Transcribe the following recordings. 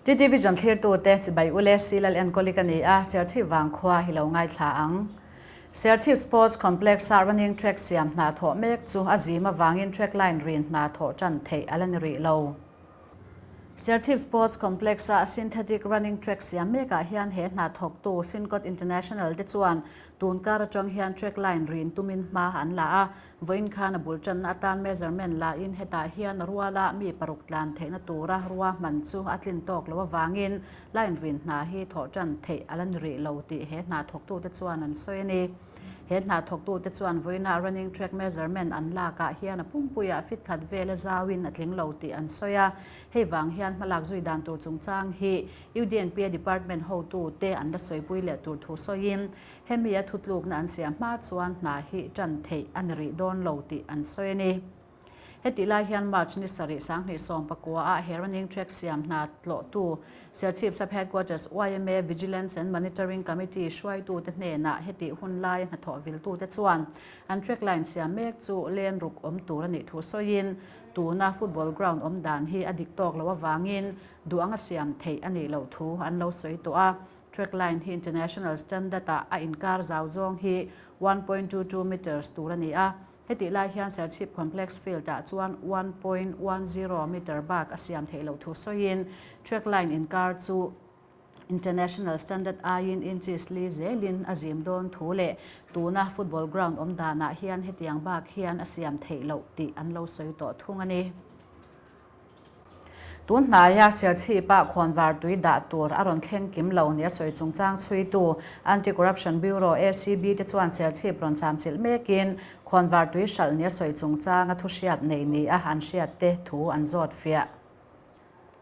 TTVision thlirtute chibai ule Silal enkawli ka ni a, Serchhip vangkhua hi lo ngaithla ang. Serchhip Sports Complex-a running track siam hna thawh mek chu a zim avangin track line rin hna thawh tan theih a la ni rih lo. Serchhip Sports Complex-a synthetic running track siam mekah hian he hna thawktu Sincot International te chuan tun kar atang hian track line rin tumin hma an la a, vawiin khan a bul tanna atan measurement la in hetah hian a ruala mi paruk tlan theihna tura ruahman chu a tlin tawk lo avangin line rin hna hi thawh tan theih a la ni rih lo tih he hna thawktute chuan an sawi a ni. He hna thawktute chuan vawiina running track measurement an lakah hian a pumpuiah fit khat vel a zauin a tling lo tih an sawi a. Hei vang hian hmalak zui dan tur chungchang hi UDNPA department hotute an la sawipui leh tur thu sawiin hemi a thutlukna an siam hma chuan hna hi tan theih a ni rih dawn lo tih an sawi a ni. Hetih lai hian March ni sarih 2019 ah he running track siam hna tlawhtu Serchhip Sub Headquarters yma Vigilance and Monitoring Committee hruaitute hnenah hetih hun laia hnathawh viltute chuan an track line siam mek chu len ruk awm tur a nih thu sawiin tuna football ground awm dan hi a dik tawk loh avangin duh anga siam theih a nih loh thu an lo sawi tawh a. Track line hi international standard ah a inkar zau zawng hi 1.22 metres tur a ni a. Hetih lai hian Serchhip Complex Field ah chuan 1.10 meter bak a siam theih loh thu sawiin track line inkar chu international standard aiin inches li zelin a zim dawn thu leh tuna football ground awm danah hian hetiang bak hian a siam theih loh tih an lo sawi tawh thung a ni. Tun hnaia Serchhip-ah khawnvar tui dah tur a rawn thleng kim lo nia sawi chungchang chhuitu Anti-Corruption Bureau, ACB, te chuan Serchhip rawn chamchilh mekin khawnvar tui hralh nia sawi chungchanga thuhriat nei nia an hriat te thu an zawt fiah.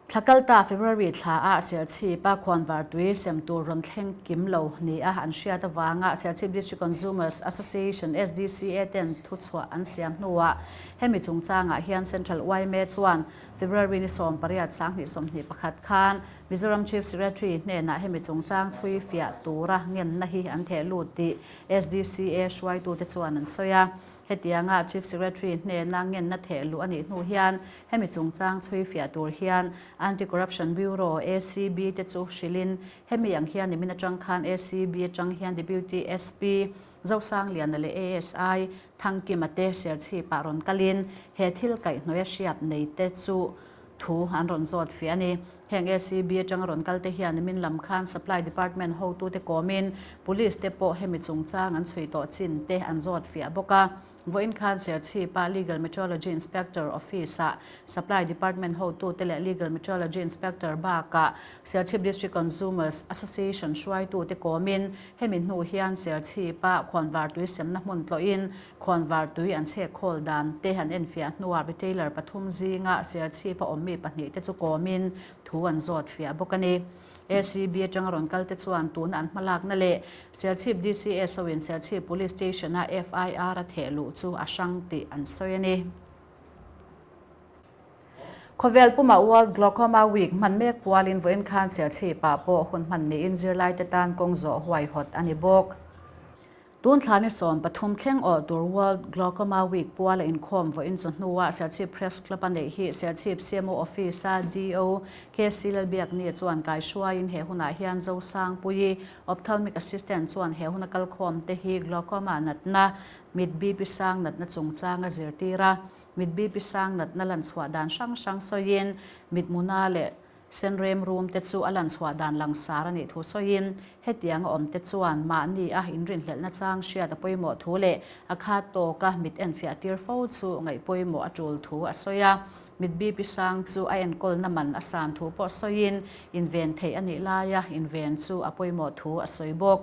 Thla kalta February thlaah Serchhip-a khawnvar tui sem tur rawn thleng kim lo nia an hriat avanga Serchhip District Consumers Association, SDCA, ten thuchhuah an siam hnuah Hemi chungchangah hian Central yma chuan February ni 18 2021 khan Mizoram Chief Secretary hnenah hemi chungchang chhui fiah tura ngenna hi an theh lut tih SDCA hruaitute chuan an sawi a. Hetianga Chief Secretary hnena ngenna theh luh a nih hnu hian hemi chungchang chhui fiah tur hian Anti-Corruption Bureau, ACB, te chu hrilhin hemi ang hian nimin atang khan ACB atang hian Deputy SP Zosangliana leh ASI Thangkima te Serchhip-ah rawn kalin he thil kaihhnawih a hriat nei te chu thu an rawn zawt fiah a ni. Heng ACB atanga rawn kal te hian nimin lam khan Supply Department hotute kawmin Police te pawh hemi chungchang an chhui tawh chin te an zawt fiah bawk a. Vawiin khan Serchhip-a Legal Metrology Inspector Office-ah Supply Department hotute leh Legal Metrology Inspector bakah Serchhip District Consumers Association hruaitute kawmin Hemi hnu hian Serchhip-a khawnvar tui semna hmun tlawhin khawnvar tui an chhek khawl dan te an enfiah hnuah retailer pathum zinga Serchhip-a awmmi pahnih te chu kawmin thu an zawt fiah bawk a ni. ACB atanga rawn kal te chuan tuna an hmalakna leh Serchhip DCSO in Serchhip Police Station-a FIR a theh luh chu a hrang tih an sawi a ni. Khawvel pumah World Glaucoma Week hman mek pualin vawiin khan Serchhip-ah pawh hun hman niin zirlaite tan kawng zawh huaihawt a ni bawk. Tun thla ni 13 thleng awh tur World Glaucoma Week puala inkhawm vawiin chu hnuah Serchhip Press Club a neih hi Serchhip CMO Office-a DO KC Lalbiakni chuan kaihruaiin he hunah hian Zosangpuii Ophthalmic Assistant chuan he huna kalkhawmte hi glaucoma natna, mit BP sang natna chungchang a zirtir a. Mit BP sang natna lan chhuah dan hrang hrang sawiin mitmuna leh senrem rum te chu a lan chhuah dan langsar a nih thu sawiin hetiang a awm te chuan mahni a inrinhlelhna chang hriat a pawimawh thu leh a khat tawka mit enfiah tir fo chu ngaih pawimawh a tul thu a sawi a. Mit BP sang chu a enkawlna man a san thu pawh sawiin inven theih a nih laia inven chu a pawimawh thu a sawi bawk.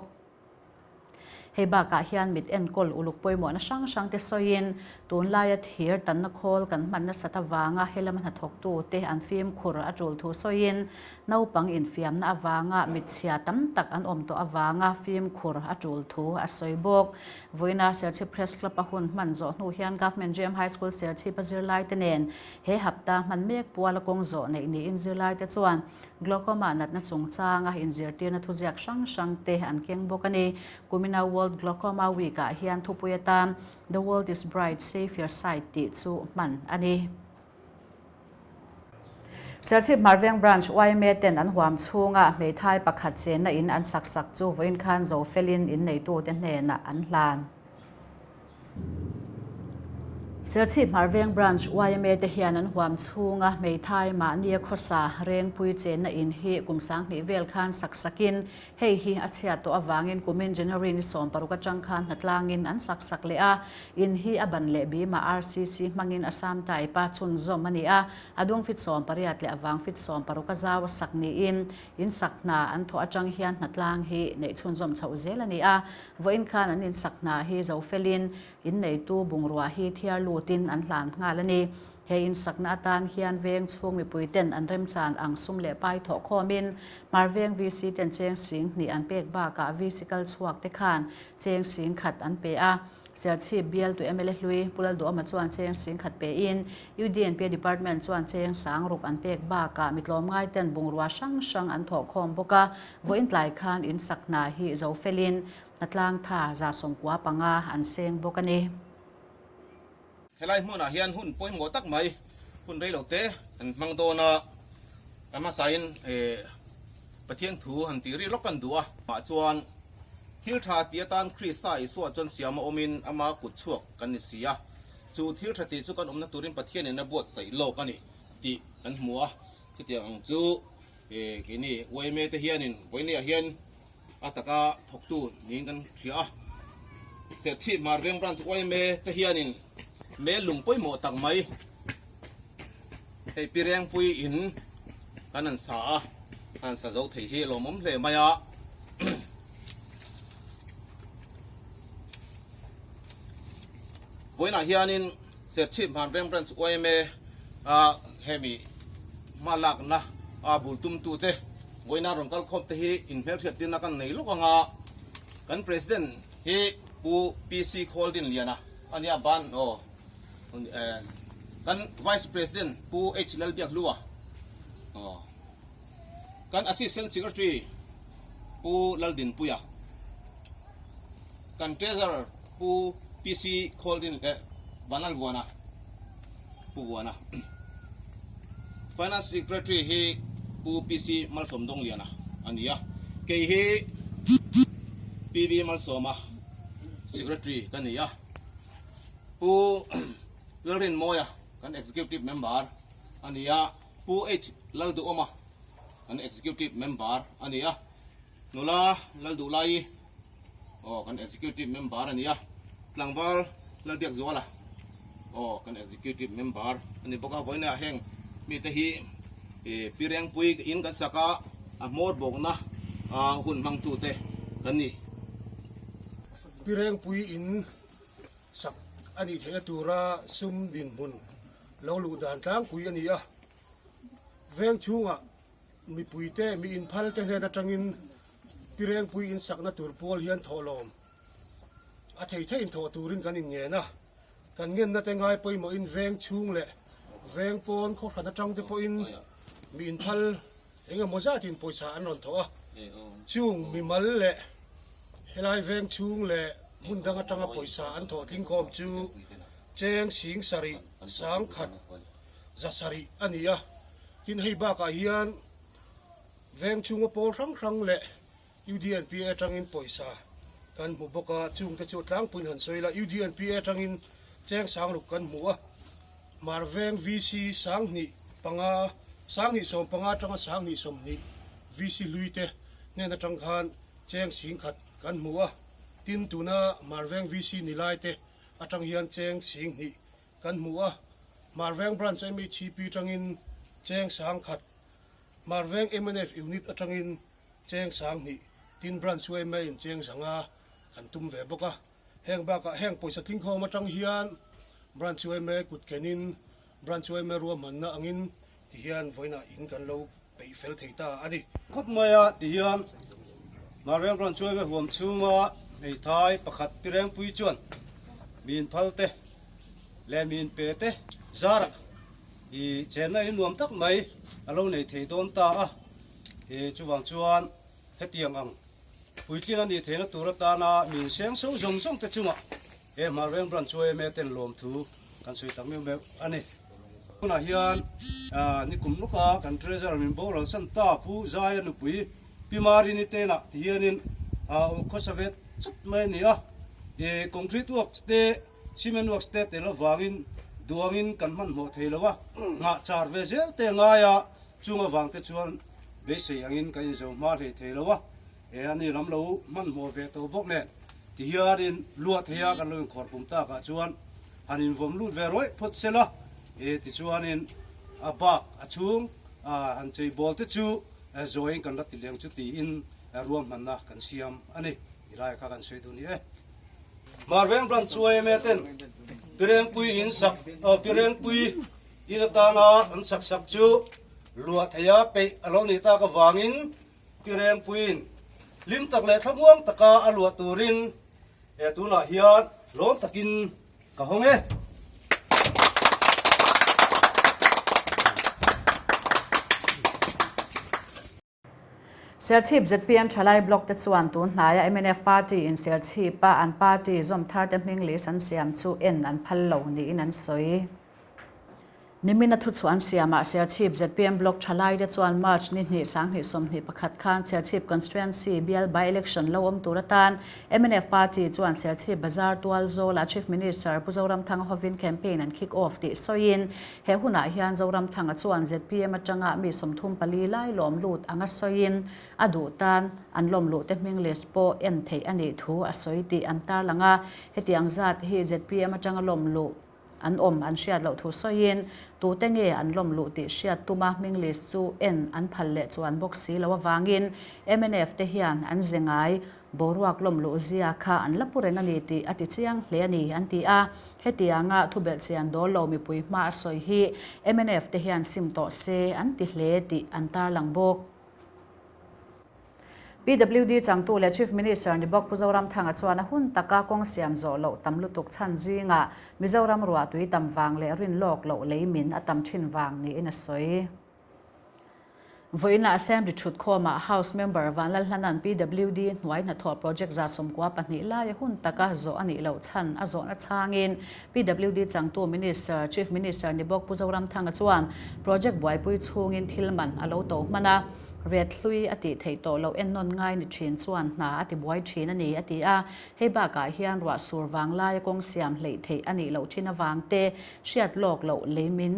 Hei bakah hian mit enkawl uluk pawimawhna hrang hrang te sawiin tunlaia thir tanna khawl kan hman nasat avanga helama hnathawktute an fimkhur a tul thu sawiin naupang infiamna avanga mitchhia tam tak an awm tawh avanga fimkhur a tul thu a sawi bawk. Vawiina Serchhip Press Club a hun hman zawh hnu hian Government JM High School Serchhip a zirlaite nen he hapta hman mek puala kawng zawh neih niin zirlaite chuan Glaucoma natna chungchanga inzirtirna thuziak hrang hrang te an keng bawk a ni. Kumina World Glaucoma Week ah hian thupui atan The World is Bright, Save Your Sight tih chu hman a ni. Serchhip Hmarveng Branch yma ten an huam chhunga hmeithai pakhat chenna in an sak sak chu vawiin khan zo felin in neitute hnenah an hlan. Serchhip Hmarveng Branch yma te hian an huam chhunga hmeithai mahnia khawsa rengpui chenna in hi kum sanghnih vel khan sak sakin hei hi a chhiat tawh avangin kumin January ni 16 atang khan hnatlangin an sak sak leh a, in hi a ban leh bimah RCC hmangin Assam type a chhunzawm a ni a, a dung fit 18 leh a vang fit 60 a zau a sak niin in sak hna an thawh atang hian hnatlang hi neih chhunzawm chhoh zel a ni a. Vawiin khan an insak hna hi zo felin inneitu bungrua hi thiar lutin an hlan nghal a ni. He insakna atan hian veng chhung mipui ten an remchan ang sum leh pai thawh khawmin Hmar veng VC ten cheng sing hnih an pek bakah VC kal chhuak te khan cheng sing khat an pe a. Serchhip bialtu mla hlui Pu Lalduhawma chuan cheng sing khat pein UDNP Department chuan cheng sang ruk an pek bakah mitlawmngai ten bungrua hrang hrang an thawh khawm bawk a. Vawiin tlai khan in sak hna hi zo felin hnatlang tha 95 an seng bawk a ni. Helai hmunah hian hun pawimawh tak mai hun rei lo te kan hmang dawn a, ka hmasain Pathian thu han tih rih lawk kan duh a. Mah chuan thil tha ti atan Krista Isua chuan siam a awmin ama kut chhuak kan ni si a, chu thil tha tih chu kan awmna turin Pathianin a buatsaih lawk a ni tih kan hmu a, chutiang ang chu Keini yma te hianin vawinia hian a taka thawktu niin kan hria a, Serchhip Hmarveng Branch yma te hianin mel lung pawimawh tak mai hei Pi Rengpui in kan han sa a, kan han sa zo thei hi a lawmawm hle mai a. Vawiinah hianin Serchhip Hmarveng Branch yma a hemi hma lakna a bul tumtute vawiina rawn kal khawp te hi inhmelhriattirna kan nei lawk ang a, kan President hi Pu PC Khawldinliana a nia ban aw kan Vice President Pu H Lalbiakhlua aw kan Assistant Secretary Pu Laldinpuia kan Treasurer Pu PC Khawldin eh Vanlalvuana Pu Vuana Finance Secretary hi Pu PC Malsawm Dawngliana a ni a, kei hi PB Malsawma Secretary ka ni a, Pu Lalrinmawia kan Executive Member a ni a, Pu H Lalduhawma kan Executive Member a ni a, Nula Lalduhlaii aw kan Executive Member a ni a, Tlangval Lalbiakzuala aw kan Executive Member a ni bawk a, vawiinah heng mite hi Pi Rengpui in kan sak a, a hmawr bawkna hun hmangtute kan ni. Pi Rengpui in sak a nih theihna tura sum dinhmun lo luh dan tlangpui a ni a, veng chhungah Mipuite mi inphal te hnen atangin Pi Rengpui in sakna tur pual hian thawhlawm a thei theiin thawh turin kan inngen a. Kan ngenna te ngai pawimawhin veng chhung leh veng pawn khaw hran atang te pawhin mi inphal eng emaw zatin pawisa an rawn thawh a. Chung mimal leh helai veng chhung leh hmun dang atanga pawisa an thawh tlingkhawm chu cheng sing sarih sangkhat 700 a ni a. Tin hei bakah hian veng chhunga pawl hrang hrang leh UDNPA atangin pawisa kan hmu bawk a, chungte chu tlangpuiin han sawi ila UDNPA atangin cheng sangruk kan hmu a, Hmar veng VC 1005, 1015 atanga 1020 VC hlui te hnen atang khan cheng 10,000 kan hmu a, tin tuna Hmar veng VC ni lai te atang hian cheng 10,000 Kan hmu a, Hmarveng Branch MHCP atangin cheng 10,000, Hmarveng mnf Unit atangin cheng 2000, tin Branch yma in cheng 500 kan tum ve bawk a. Heng bakah heng pawisa tlingkhawm atang hian Branch yma kut kenin Branch yma ruahmanna angin tihian vawiinah in kan lo peih fel thei ta a ni. Khawp maia tihian Hmarveng Branch yma huam chhunga hmeithai pakhat Pi Rengpui chuan min phal te leh min pe te zarah i chenna hi nuam tak mai a lo nei thei dawn ta a, he chuvang chuan hetiang ang puitling a nih theihna tur atana min seng so zawng zawng te chungah he Hmarveng Branch yma ten lawmthu kan sawi tak meuh meuh a ni. Tunah hian nikum lawka kan Treasurer min boral san ta Pu Zaia nupui Pi Marini tenah ti hianin khawsa ve chawt mai a ni a. Concrete works te, cement works te tel avangin duangin kan hmanhmawh thei lo a, nghah char ve zel te a ngai a, chung avang te chuan beisei angin kan inzo hma hlei thei lo a. He a ni lam lo hmanhmawh ve tawh bawk nen ti hianin luah theia kan lo inkhawr pum takah chuan han invawm lut ve rawih phawt se la, e tichuanin a bak a chhung han chei bawl te chu zawiin kan la ti leng chu tiin ruahmanna kan siam a ni ti lai kha kan sawi duh ni e. Marveng Branch yma ten Pirengpui in sak aw Pirengpui in atana an sak sak chu luah theia peih a lo nih tak avangin Pi Rengpuiin hlim tak leh thlamuang taka a luah turin he tunah hian lawm takin ka hawng e. Serchhip zpm Thalai Block te chuan tun hnaia mnf party in Serchhipa an party zawm tharte hming list an siam chu en an phal lo niin an sawi. Nimina thuchhuah an siamah Serchhip zpm Block thalaite chuan March ni hnih sanghnih 21 khan Serchhip Constituency bial by-election lo awm tur atan mnf party chuan Serchhip Bazar tual zawlah Chief Minister Pu Zoramthanga hovin campaign an kick off tih sawiin he hunah hian Zoramthanga chuan zpm atanga mi 34 lai lawm lut anga sawiin a duh tan an lawm luhte hming list pawh en theih a nih thu a sawi tih an tarlang a, hetiang zat hi zpm atanga lawm luh An awm an hriat loh thu sawiin, tute nge an lawm luh tih hriat tuma hming list chu en an phal leh chuan bawk si lo avangin mnf te hian an ze ngai boruak lawm luh zia kha an la pu reng a ni tih a ti chiang hle a ni an ti a. Hetianga thubelh chian dawl lo mipui hma a sawi hi mnf te hian sim tawh se an ti hle tih an tarlang bawk. PWD changtu leh Chief Minister ni bawk Pu Zoramthanga chuan a hun taka kawng siam zawh loh tam lutuk chhan zingah Mizoram ruah tui tam vang leh rin lawk loh lei min a tam thin vang niin a sawi. Vawiinah Assembly thutkhawmah House Member Vanlalhlana'n PWD hnuai hnathawh project 92 laia hun taka zawh a nih loh chhan a zawhna chhangin PWD changtu Minister, Chief Minister ni bawk Pu Zoramthanga chuan project buaipui chhungin thil man a lo to hman a, Ret hlui a tih theih tawh loh ennawn ngai ni thin chuan hna a ti buai thin a ni, a ti a. Hei bakah hian ruah sur vang laia kawng siam hleih theih a nih loh thin avang te, hriat lawk loh lei min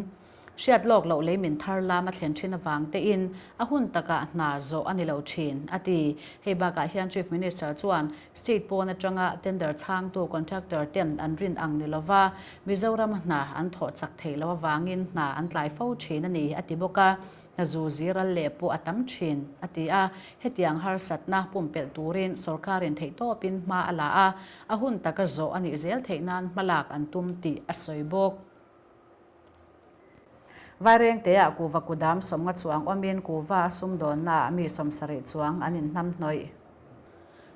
hriat lawk loh lei min thar lam a thlen thin avang tein a hun takah hna zawh a ni lo thin, a ti. Hei bakah hian Chief Minister chuan State pawn atanga tender chhangtu contractor ten an rin ang ni lova Mizoram hna an thawh chak theih loh avangin hna an tlai fo thin a ni, a ti bawk a. Hna zu ziral leh pawh a tam thin, a ti a. Hetiang harsatna pumpelh turin sorkarin theihtawpin hma a la a, a hun taka zawh a nih zel theih nan hmalak an tum tih a sawi bawk. Vairengteah kuva kudam 50 chuang awmin kuva a sumdawnnaah mi 70 chuang an inhnamhnawih.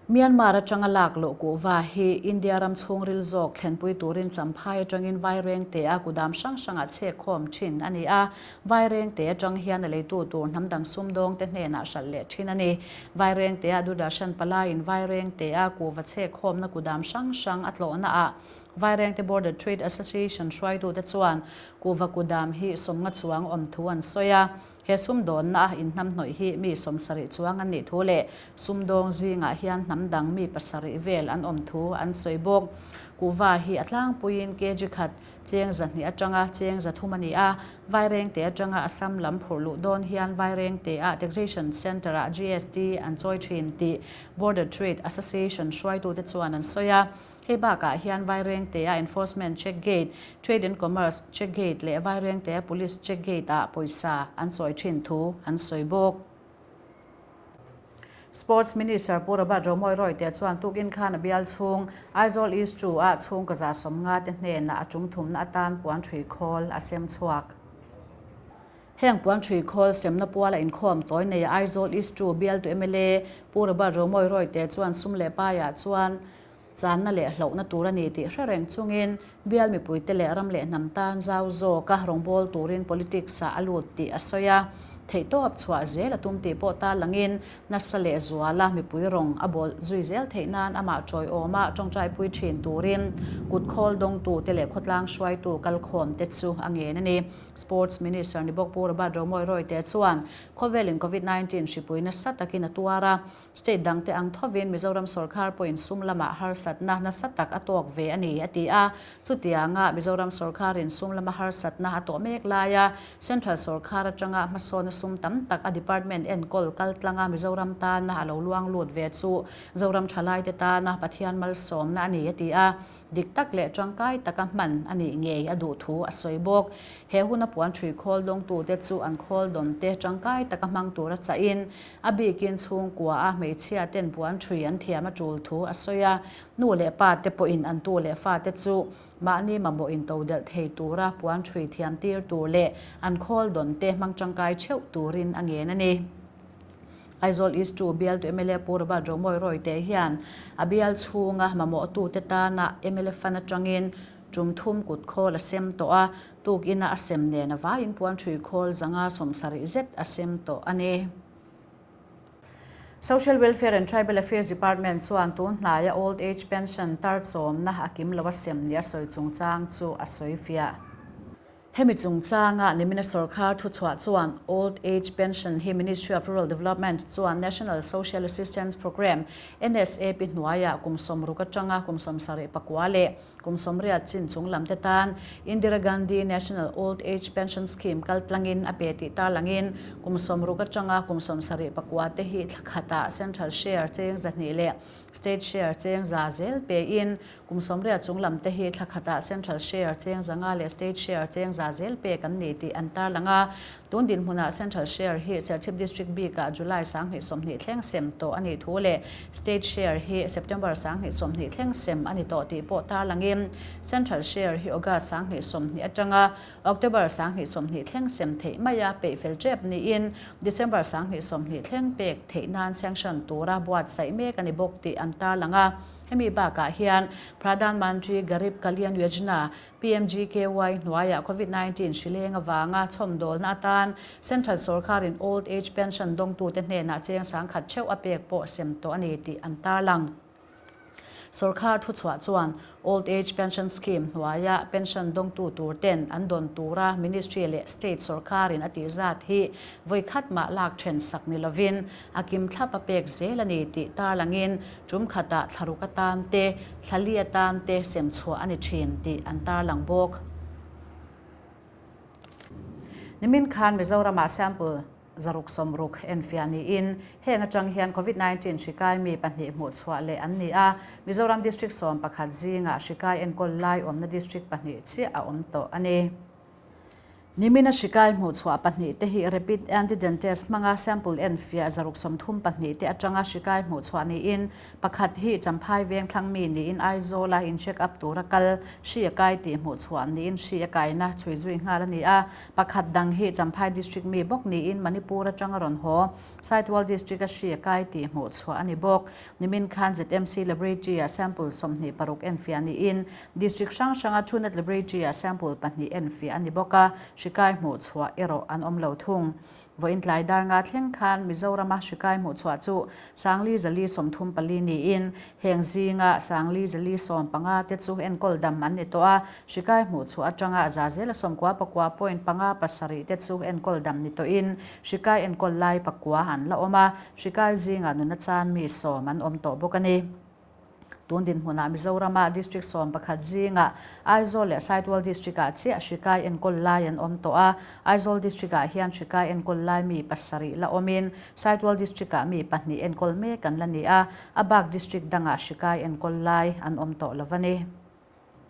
Myanmar atanga lak luh kuhva hi India ram chhungril zawk thlenpui turin Champhai atangin Vairengte a kudam hrang hrangah chhek khawm thin a ni a. Vairengte atang hian a leitu tur hnam dang sumdawngte hnenah hralh leh thin a ni. Vairengte a Doordarshan palaiin Vairengte a kuhva chhek khawmna kudam hrang hrang a tlawhnaah Vairengte Border Trade Association hruaitute chuan kuhva kudam hi 50 chuang awm thu an sawi a. He sumdawnna a inhnamhnawih hi mi 70 chuang an nih thu leh sumdawng zingah hian hnam dang mi pasarih vel an awm thu an sawi bawk. Kuhva hi a tlangpuiin kg khat cheng 200 atanga cheng 300 a ni a, Vairengte atanga Assam lam phurh luh dawn hian Vairengte-ah Taxation Centre-ah GST an chawi thin tih Border Trade Association hruaitute chuan an sawi a. Hei bakah hian Vairengtea Enforcement Check Gate, Trade and Commerce Check Gate leh Vairengtea Police Check Gate ah pawisa an chawi thin thu an sawi bawk. Sports Minister Pu Robert Romawia Royte chuan tukin khan a bial chhung Aizawl East 2 ah chhungkaw 50 te hnenah a tum thumna atan puan thui khawl a sem chhuak. Heng puan thui khawl semna puala inkhawm tawi nei Aizawl East 2 bialtu mla Pu Robert Romawia Royte chuan sum leh paiah chuan Channa leh hlauhna tur a ni tih hre reng chungin bial mipuite leh ram leh hnam tan zau zawka rawngbâwl turin politics-ah a lut tih a sawi a. Theihtawp chhuah zel a tum tih pawh tarlangin nasa leh zuala mipui rawng a bawl zui zel theih nan amah tawiawma tawngtaipui thin turin kut khawl dawngtute leh khawtlang hruaitu kalkhawmte chu a ngen a ni. Sports Minister ni bawk Pu Robert Romawi Rawite chuan khawvelin Covid 19 hripui nasa takin a tuar a, State dangte ang thovin Mizoram sawrkar pawhin sum lamah harsatna nasa tak a tawk ve a ni, a ti a. Chutianga Mizoram sawrkarin sum lama harsatna a tawh mek laia Central sawrkar atanga hmasawna sum tam tak a department enkawl kaltlanga Mizoram tana a lo luang lut ve chu Zoram thalaite tana Pathian malsawmna a ni, a ti a. Dik tak leh tangkai taka hman a nih ngei a duh thu a sawi bawk. He huna puan ṭhui khawl dawngtute chu an khawl dawnte tangkai taka hmang tura chahin a bikin chhungkua a hmeichhia ten puan ṭhui an thiam a ṭul thu a sawi a. Nu leh pa te pawhin an tu leh fate chu mahni mamawh intodelh thei tura puan ṭhui thiam tir tur leh an khawl dawnte hmang tangkai theuh turin a ngen a ni. Aizawl East 2 bialtu mla Pu Robert Romawi Rawite hian a bial chhunga mamawhtute tana mla fund atangin tum thum kut khawl a sem tawh a, tuk ina a sem nen a vaiin puan ṭhui khawl zanga 70 zet a sem tawh a ni. Social Welfare and Tribal Affairs Department chuan tun hnaia Old Age Pension tar chawmna a kim lo a sem nia sawi chungchang chu a sawi fiah. Hemi chungchanga nimina sawrkar thuchhuah chuan Old Age Pension hi Ministry of Rural Development chuan National Social Assistance Programme, NSAP, hnuaiah kum 60 atanga kum 74 leh kum 80 chin chung lam te tan Indira Gandhi National Old Age Pension Scheme kaltlangin a pe tih tarlangin kum 60 atanga kum 74 te hi thla khatah Central Share cheng 200 leh State Share cheng za zel pein Kum 80 chung lam te hi thla khatah Central Share cheng zanga leh State Share cheng za zel pek an ni tih an tarlang a. Tun dinhmunah Central Share hi Serchhip District bikah July 2020 thleng sem tawh a nih thu leh State Share hi September 2020 thleng sem a ni tawh tih pawh tarlangin Central Share hi August 2020 atanga October 2020 thleng sem theih maia peih fel tep niin December 2020 thleng pek theih nan sanction tura buatsaih mek a ni bawk tih an tarlang a. Hemi bakah hian Pradhan Mantri Garib Kalyan Yojana, PMGKY, hnuaiah Covid 19 hri leng avanga chhawmdawlna atan Central sawrkarin Old Age Pension dawngtute hnenah cheng 10,000 theuh a pek pawh sem tawh a ni tih an tarlang. Sawrkar thuchhuah chuan Old Age Pension Scheme hnuaia pension dawngtu tur ten an dawn tura Ministry leh State sawrkarin a tih zat hi vawi khat mah lak then sak ni lovin a kim thlap a pek zel a ni tih tarlangin tum khatah thlaruk atan te, thlali atan te sem chhuah a ni thin tih an tarlang bawk. Nimin khan Mizoramah sample 660 enfiah niin heng atang hian Covid 19 hri kai mi pahnih hmuh chhuah leh an ni a, Mizoram District 11 zingah hri kai enkawl lai awmna District pahnih chiah a awm tawh a ni. Nimina hri kai hmuh chhuah pahnih te hi Rapid Antigen Test hmanga sample enfiah 634 te atanga hri kai hmuh chhuah niin pakhat hi Champhai veng thlang mi niin Aizawla in check up tura kal hri a kai tih hmuh chhuah niin hri a kaina chhui zui nghal a ni a. Pakhat dang hi Champhai District mi bawk niin Manipur atanga rawn haw Saitual District a hri a kai tih hmuh chhuah a ni bawk. Nimin khan ZMC Laboratory-ah sample 26 enfiah niin District hrang hranga Truenat Laboratory-ah sample pahnih enfiah a ni bawk a, hri kai hmuh chhuah erawh an awm lo thung. Vawiin tlai dar nga thleng khan Mizorama hri kai hmuh chhuah chu 4434 niin heng zinga 4415 te chu enkawl dam an ni tawh a, hri kai hmuh chhuah atanga zazela 99.57 te chu enkawl dam ni tawhin hri kai enkawl lai pakua an la awm a, hri kai zingah nuna chan mi sawm an awm tawh bawk a ni. Tun dinhmunah Mizorama District 11 zingah Aizawl leh Saitual District-ah chiah hri kai enkawl lai an awm tawh a, Aizawl District-ah hian hri kai enkawl lai mi pasarih la awmin Saitual District-ah mi pahnih enkawl mek an la ni a, a bak District dangah hri kai enkawl lai an awm tawh lo a ni.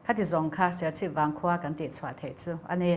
Khati zawng kha Serchhip Vangkhua kan tihchhuah theih chu a ni.